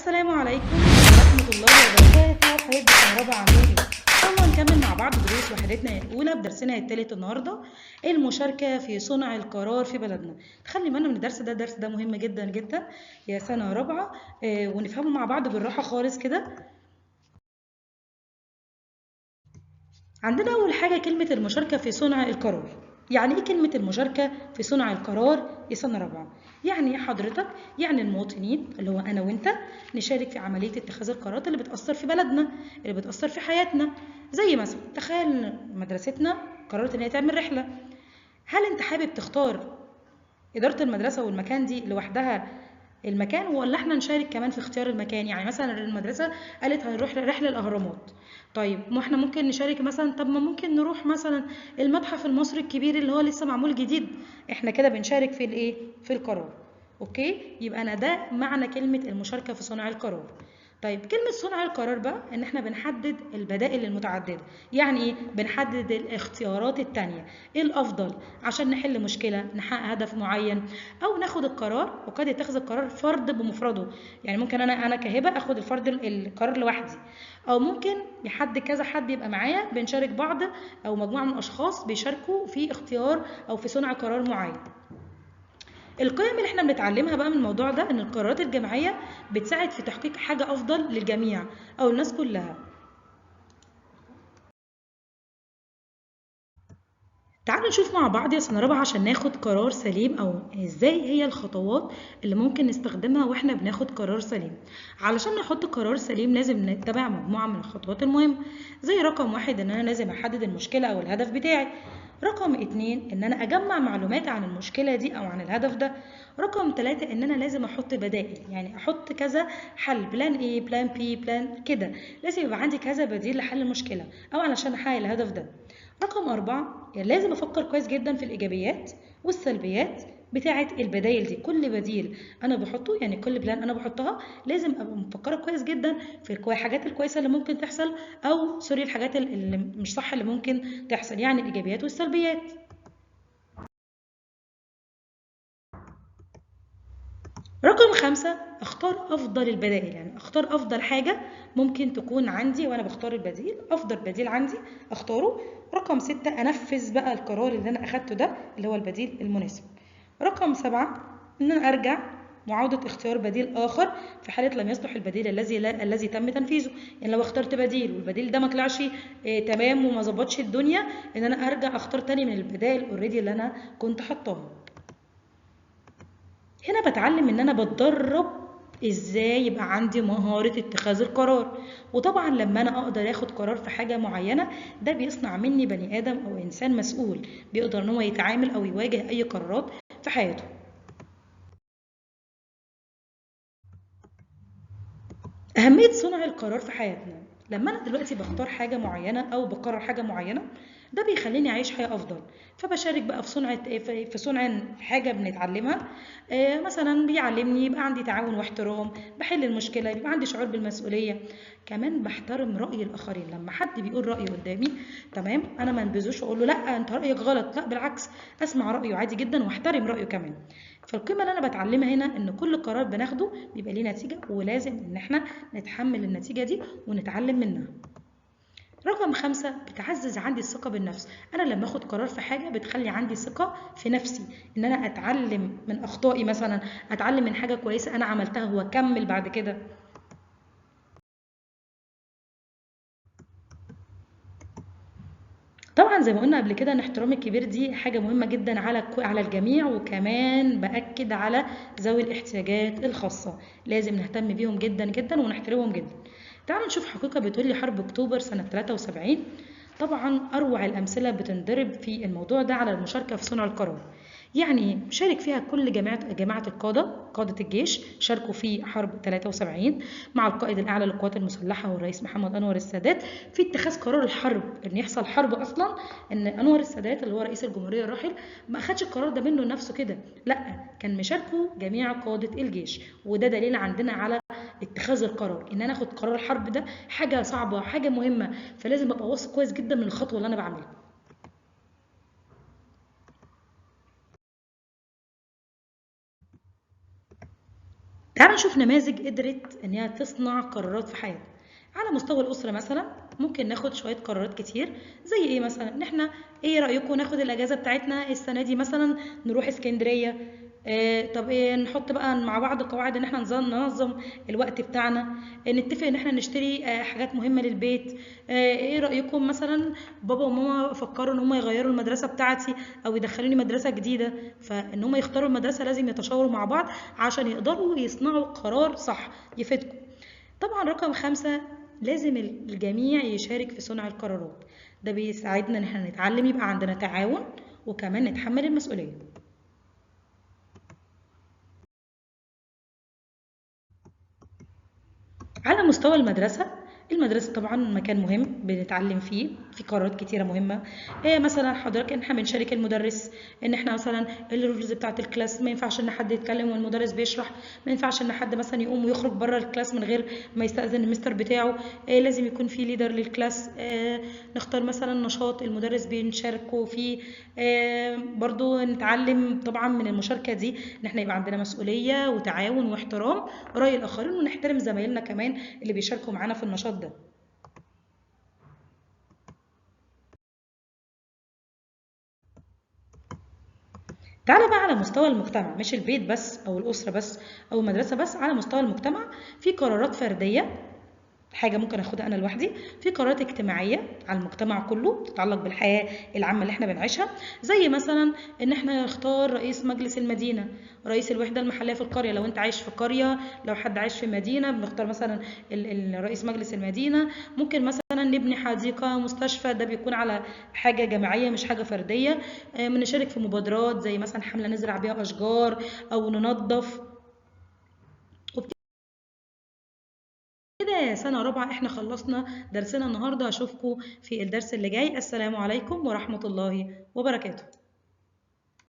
السلام عليكم ورحمة الله وبركاته. حبايب الكهرباء عاملين ايه؟ يلا نكمل مع بعض دروس وحدتنا الأولى بدرسنا الثالث النهاردة، المشاركة في صنع القرار في بلدنا. خلي بالنا من الدرس ده، الدرس ده مهم جدا جدا يا سنة رابعة، ونفهمه مع بعض بالراحة خالص كده. عندنا أول حاجة كلمة المشاركة في صنع القرار. يعني إيه كلمة المشاركة في صنع القرار يا سنة رابعة؟ يعني إيه حضرتك؟ يعني المواطنين اللي هو أنا وأنت نشارك في عملية اتخاذ القرارات اللي بتأثر في بلدنا، اللي بتأثر في حياتنا. زي مثلا تخيل مدرستنا قررت إن هي تعمل رحلة، هل أنت حابب تختار إدارة المدرسة والمكان دي لوحدها المكان، ولا احنا نشارك كمان في اختيار المكان؟ يعني مثلا المدرسة قالت هنروح رحلة الأهرامات، طيب ما احنا ممكن نشارك مثلا، طب ما ممكن نروح مثلا المتحف المصري الكبير اللي هو لسه معمول جديد. احنا كده بنشارك في الايه؟ في القرار. okay، يبقى انا ده معنى كلمة المشاركة في صنع القرار. طيب كلمة صنع القرار بقى إن إحنا بنحدد البدائل المتعددة، يعني إيه؟ بنحدد الاختيارات التانية، إيه الأفضل عشان نحل مشكلة، نحقق هدف معين، أو ناخد القرار. وقد يتخذ القرار فرد بمفرده، يعني ممكن أنا كهبة آخد الفرد القرار لوحدي، أو ممكن حد كذا حد يبقى معايا بنشارك بعض، أو مجموعة من الأشخاص بيشاركوا في اختيار أو في صنع قرار معين. القيم اللي احنا بنتعلمها بقى من الموضوع ده ان القرارات الجماعية بتساعد في تحقيق حاجة افضل للجميع او الناس كلها. تعالوا نشوف مع بعض يا سنة رابعة عشان ناخد قرار سليم، او ازاي هي الخطوات اللي ممكن نستخدمها واحنا بناخد قرار سليم. علشان نحط قرار سليم لازم نتبع مجموعة من الخطوات المهمة، زي رقم 1 ان انا لازم احدد المشكلة او الهدف بتاعي. رقم 2 ان انا اجمع معلومات عن المشكلة دي او عن الهدف ده. رقم 3 ان انا لازم احط بدائل، يعني احط كذا حل، plan A plan B plan كده، لازم يبقى عندي كذا بديل لحل المشكلة او علشان احقق الهدف ده. رقم 4 يعني لازم افكر كويس جدا في الايجابيات والسلبيات بتاعه البدائل دي. كل بديل انا بحطه، يعني كل plan انا بحطها لازم ابقى مفكرة كويس جدا في الحاجات الكويسة اللي ممكن تحصل، او sorry الحاجات اللي مش صح اللي ممكن تحصل، يعني الايجابيات والسلبيات. رقم 5 اختار افضل البدائل، يعني اختار افضل حاجة ممكن تكون عندي وانا بختار البديل، افضل بديل عندي اختاره. رقم 6 انفذ بقى القرار اللي انا اخدته ده اللي هو البديل المناسب. رقم 7 ان انا ارجع معاوده اختيار بديل اخر في حاله لم يصلح البديل الذي تم تنفيذه. يعني لو اخترت بديل والبديل ده ما طلعش تمام وما ظبطش الدنيا، ان انا ارجع اختار تاني من البدائل already اللي انا كنت حطاها. هنا بتعلم ان انا بتدرب ازاي يبقى عندي مهارة اتخاذ القرار، وطبعا لما انا اقدر اخد قرار في حاجة معينة ده بيصنع مني بني ادم او انسان مسؤول بيقدر ان هو يتعامل او يواجه اي قرارات في حياته. اهمية صنع القرار في حياتنا، لما انا دلوقتي بختار حاجة معينة او بقرر حاجة معينة ده بيخليني اعيش حياة افضل، فبشارك بقى في صنع حاجة بنتعلمها، مثلا بيعلمني يبقى عندي تعاون واحترام، بحل المشكلة، بيبقى عندي شعور بالمسؤولية، كمان بحترم راي الاخرين. لما حد بيقول رايه قدامي تمام انا ما انبذوش واقول له لا انت رايك غلط، لا بالعكس اسمع رايه عادي جدا واحترم رايه كمان. فالقيمه اللي انا بتعلمها هنا ان كل قرار بناخده بيبقى ليه نتيجة، ولازم ان احنا نتحمل النتيجة دي ونتعلم منها. رقم 5 بتعزز عندي الثقة بالنفس. أنا لما أخد قرار في حاجة بتخلي عندي ثقة في نفسي، إن أنا أتعلم من أخطائي مثلا، أتعلم من حاجة كويسة أنا عملتها وأكمل بعد كده. طبعا زي ما قلنا قبل كده ان احترام الكبير دي حاجة مهمة جدا على الجميع، وكمان بأكد على ذوي الاحتياجات الخاصة لازم نهتم بيهم جدا جدا ونحترمهم جدا. تعالوا نشوف حقيقة بتقول لي حرب اكتوبر سنة 73، طبعا اروع الامثلة بتنضرب في الموضوع ده على المشاركة في صنع القرار. يعني ايه؟ شارك فيها كل جماعة القادة، قادة الجيش شاركوا في حرب 73 مع القائد الأعلى للقوات المسلحة والرئيس محمد أنور السادات في اتخاذ قرار الحرب، إن يحصل حرب أصلا. إن أنور السادات اللي هو رئيس الجمهورية الراحل ما أخدش القرار ده منه لنفسه كده، لأ كان مشاركة جميع قادة الجيش، وده دليل عندنا على اتخاذ القرار، إن أنا آخد قرار الحرب ده حاجة صعبة، حاجة مهمة، فلازم أبقى واثق كويس جدا من الخطوة اللي أنا بعملها. تعال نشوف نماذج قدرت إنها تصنع قرارات في حياتنا. على مستوى الأسرة مثلا ممكن ناخد شوية قرارات كتير، زي إيه مثلا؟ إن إحنا إيه رأيكم ناخد الأجازة بتاعتنا السنة دي مثلا نروح اسكندرية؟ طب إيه نحط بقى مع بعض قواعد إن إحنا ننظم الوقت بتاعنا، نتفق إن إحنا نشتري حاجات مهمة للبيت. إيه رأيكم مثلا بابا وماما فكروا إن هم يغيروا المدرسة بتاعتي أو يدخلوني مدرسة جديدة، فإن هم يختاروا المدرسة لازم يتشاوروا مع بعض عشان يقدروا يصنعوا قرار صح يفيدكم. طبعا رقم 5 لازم الجميع يشارك في صنع القرارات، ده بيساعدنا إن احنا نتعلم يبقى عندنا تعاون وكمان نتحمل المسؤولية. على مستوى المدرسة، المدرسة طبعا مكان مهم بنتعلم فيه، في قرارات كتيرة مهمة. مثلا حضرتك ان احنا بنشارك المدرس، ان احنا مثلا ال rules بتاعت ال class ما ينفعش ان حد يتكلم والمدرس بيشرح، ما ينفعش ان حد مثلا يقوم ويخرج بره ال class من غير ما يستأذن المستر بتاعه، لازم يكون في leader لل class، نختار مثلا نشاط المدرس بنشاركه فيه. برضو نتعلم طبعا من المشاركة دي ان احنا يبقى عندنا مسؤولية وتعاون واحترام رأي الآخرين، ونحترم زمايلنا كمان اللي بيشاركوا معانا في النشاط ده. تعالى بقى على مستوى المجتمع، مش البيت بس أو الأسرة بس أو المدرسة بس، على مستوى المجتمع في قرارات فردية، حاجة ممكن أخدها أنا لوحدي، في قرارات اجتماعية على المجتمع كله تتعلق بالحياة العامة اللي احنا بنعيشها، زي مثلا إن احنا نختار رئيس مجلس المدينة، رئيس الوحدة المحلية في القرية، لو أنت عايش في قرية، لو حد عايش في مدينة بنختار مثلا رئيس مجلس المدينة. ممكن مثلا نبني حديقة، مستشفى، ده بيكون على حاجة جماعية مش حاجة فردية. بنشارك في مبادرات زي مثلا حملة نزرع بيها أشجار أو ننظف. كده يا سنة رابعة احنا خلصنا درسنا النهاردة، أشوفكم في الدرس اللي جاي. السلام عليكم ورحمة الله وبركاته.